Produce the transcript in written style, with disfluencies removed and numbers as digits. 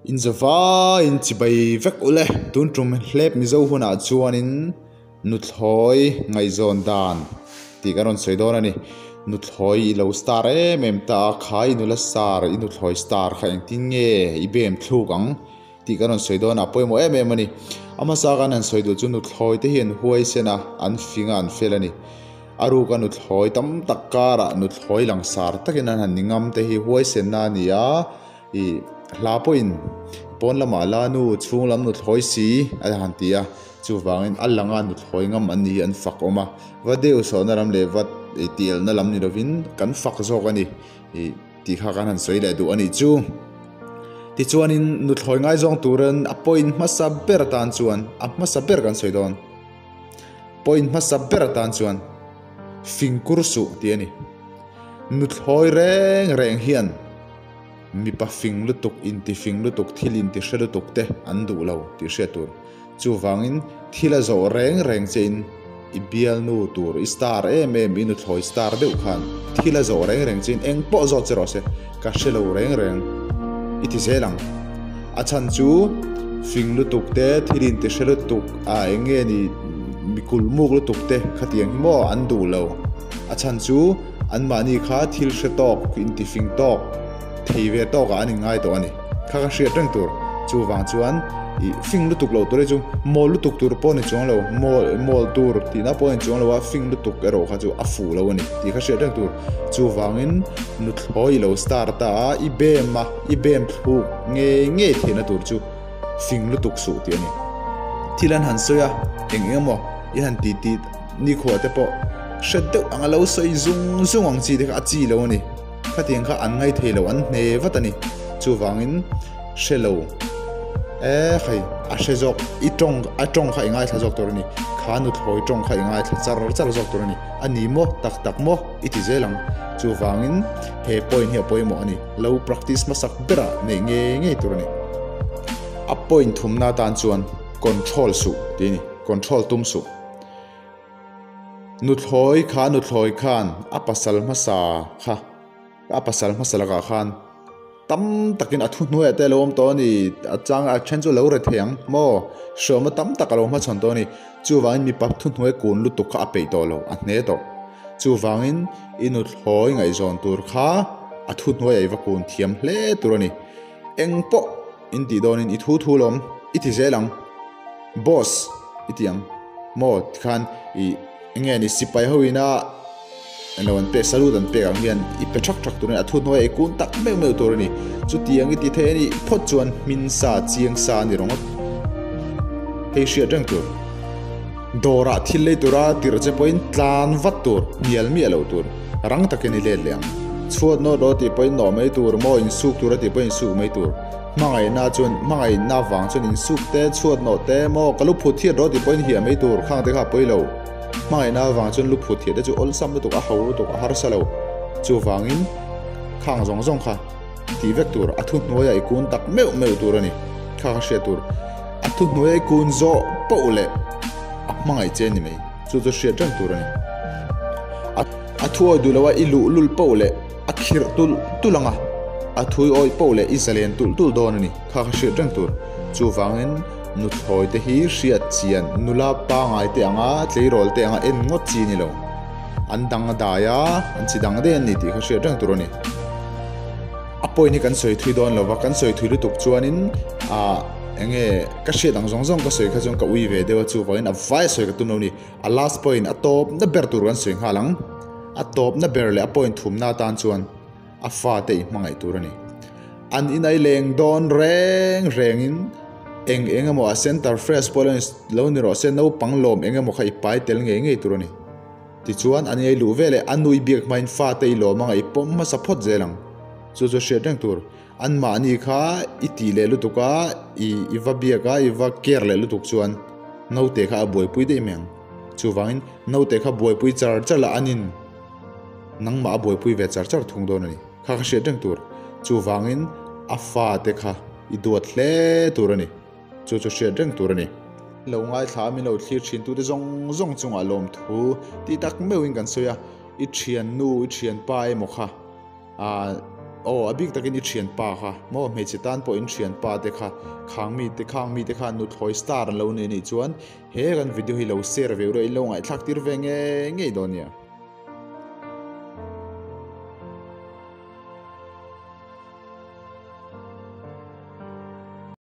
In zavaiin chibai vek ule. Tun tum hlep Mizo hunah chuanin nuthlawi ngaihzawn dan tih kan rawn sawi dawn a ni. Nuthlawi i lo star em em ta a, kha i nula star, i nuthlawi star kha engtin nge i bem thluk ang tih kan rawn sawi dawn a, a pawimawh em em a ni. A hmasa kan han sawi duh chu nuthlawi te hi an huaisen a, an fing a, an fel a ni. A ruka nuthlawi tam tak karah nuthlawi langsar takin an han ni ngam te hi huaisenna a ni a. I hla pawhin pawn lamah la nu chhung lam nuthlawi si a han ti a, chuvangin a langa nuthlawi ngam an ni hi an fak awm a, va deuh sawhna lam leh va tielna lam ni lovin kan fak zawk a ni i tih kha kan han sawi leh duh a nih chu. Tichuanin nuthlawi ngaizawng turin a point hmasa ber atan chuan a hmasa ber kan sawi dawn, point hmasa ber atan chuan fingkur suh tih a ni. Nuthlawi reng reng hian. Mipa fing lutuk, inti fing lutuk, thil inti hre lutuk te an duh lo tih hriat tur. Chuvangin thil a zawh reng reng che in i bialnu tur, i star em em, i nuthlawi star deuh khan thil a zawh reng reng che in eng pawh zawt che rawh se, ka hre lo reng reng i ti zel ang. A chhan chu fing lutuk te, thil inti hre lutuk, a eng nge ni mi kulmuk lutuk te khatiang hi maw an duh lo. A chhan chu. Anmahni kha thil hre tawk, intifing tawk, thei ve tawkah an inngai tawh a ni. Kha ka hriat reng tur. Chuvang chuan i fing lutuk loh tur hi chu mawl lutuk tur pawh a ni chuang lo, mawl mawl tur tihna pawh a ni chuang lo a, fing lutuk erawh kha chu a fuh lo a ni tih kha hriat reng tur. Chuvangin nuthlawi i lo star ta a, i bem a, i bem thluk ngei ngei theihna tur chu fing lutuk suh tih a ni. Thil an han sawi a, eng eng emaw i han ti tih Nikhua te pawh hre deuh ang a lo sawi zung zung ang chi te kha a chi lo a ni. Khatiang kha an ngaithei lo, an hne vat a ni. Chuvangin hre lo e hei a hre zawk i tawng a tawng kha i ngaithla zawk tur a ni. Kha nuthlawi tawng kha i ngaithla char char zawk tur a ni. A ni maw tak tak maw i ti zel ang. Chuvangin he point hi a pawimawh a ni. Lo practice hmasak berah neih ngei ngei tur a ni. A point thumna atan chuan control suh tih a ni. Control tum suh. Nuthlawi kha nuthlawi khan a pasal hmasa kha a pasal hmasa lakah khan tam takin a thu hnuaiah te a lo awm tawh a ni a chang a then chu a lo re thei ang maw hreawmna tam tak a lo hmachhawn tawh a ni chuvangin mipa thuhnuai kun lutuk kha a peih tawh lo a hne tawh chuvangin i nuthlawi ngaihzawn tur kha a thuhnuaiah i va kun thiam hle tur a ni eng pawh in tih dawnin i thu thu lawm i ti zel ang. Boss i ti ang maw tikhan i enge ni sipai ho ina eng an pek salute an pek ang hian i pe thak thak tur a ni a thu hnuai ei kun tak meuh meuh tur a ni chutiang i ti thei a nih phawt chuan hmin sa chiang sa a ni rawng hei hriat reng tur dawrah thil lei tura tirh che pawhin tlan vat tur hnial miah loh tur rang takin i let leh ang chhuat nawt rawh tih pawhin nawh mai tur maw insuk tur a tih pawhin insuk mai tur. Hmangaihna chuan hmangaihna vang chuan insuk te, chhuat nawh te maw ka lu phut thiat rawh tih pawhin hiah mai tur khang te kha a pawi lo. Hmangaihna vang chuan lu phut thiat te chu awlsam lutuk a ho lutuk a harsa lo. Chuvangin khang zawng zawng kha tih vek tur a thuhnuaiah i kun tak meuh meuh tur a ni. Kha kha hriat tur a thuhnuaia i kun zawh poh leh a hmangaih che ni mai. Chu chu hriat reng tur a ni. A thuawi duh loa i luh lul poh leh. A khirh tulh tulh ang a, a thui awih poh leh i zalen tulh tulh dawn a ni. Kha kha hriat reng tur. Chuvangin nuthlawi te hi hriat chian nula pangai te anga tleirawl te anga en ngawt chi a ni lo. An dang a dai a, an chi dang daih an ni tih kha hriat reng tur a ni. A point hi kan sawi thui dawn lo va, kan sawi thui lutuk chuanin ah eng nge ka hriat ang zawng zawng ka sawi kha chuan ka ui ve deuh a, chuvangin a vai sawi ka tum lo a ni. A last point a tawp na ber tur kan sawi nghal ang. A tawpna ber leh a point thumna atan chuan a fate i hmangaih tur a ni. An inai leng dawn reng rengin eng eng emaw a center fresh pawh lo ni rawh se naupang lawm eng emaw kha i pai tel ngei ngei tur a ni. Tichuan an inai luh veleh a nui biak hmain fate i lawm anga i pawm hmasa phawt zel ang. Chu chu hriat reng tur. Anmahni kha i tih leh lutuk a, i va biak a, i va care leh lutuk chuan naute kha a buaipui daih mai ang. Chuvangin naute kha buaipui char char la anin nangmah a buaipui ve char char thung dawn a ni. Kha kha hriat reng tur. Chuvangin a fate kha i duat hle tur a ni. Chu chu hriat reng tur a ni. Lo ngaithla a min lo thlir thin tute zawng zawng chungah lawmthu tih tak meuhin kan sawi a, i thiannu, i thianpa emaw kha. Ahh. Aw, a bik takin i thianpa kha maw hmeichhe tan pawh in thianpa te kha khang mite khang mite khan nuthlawi star an lo nei anih chuan he kan video hi lo share ve ula in lo ngaihthlak tir ve ngei ngei dawn nia.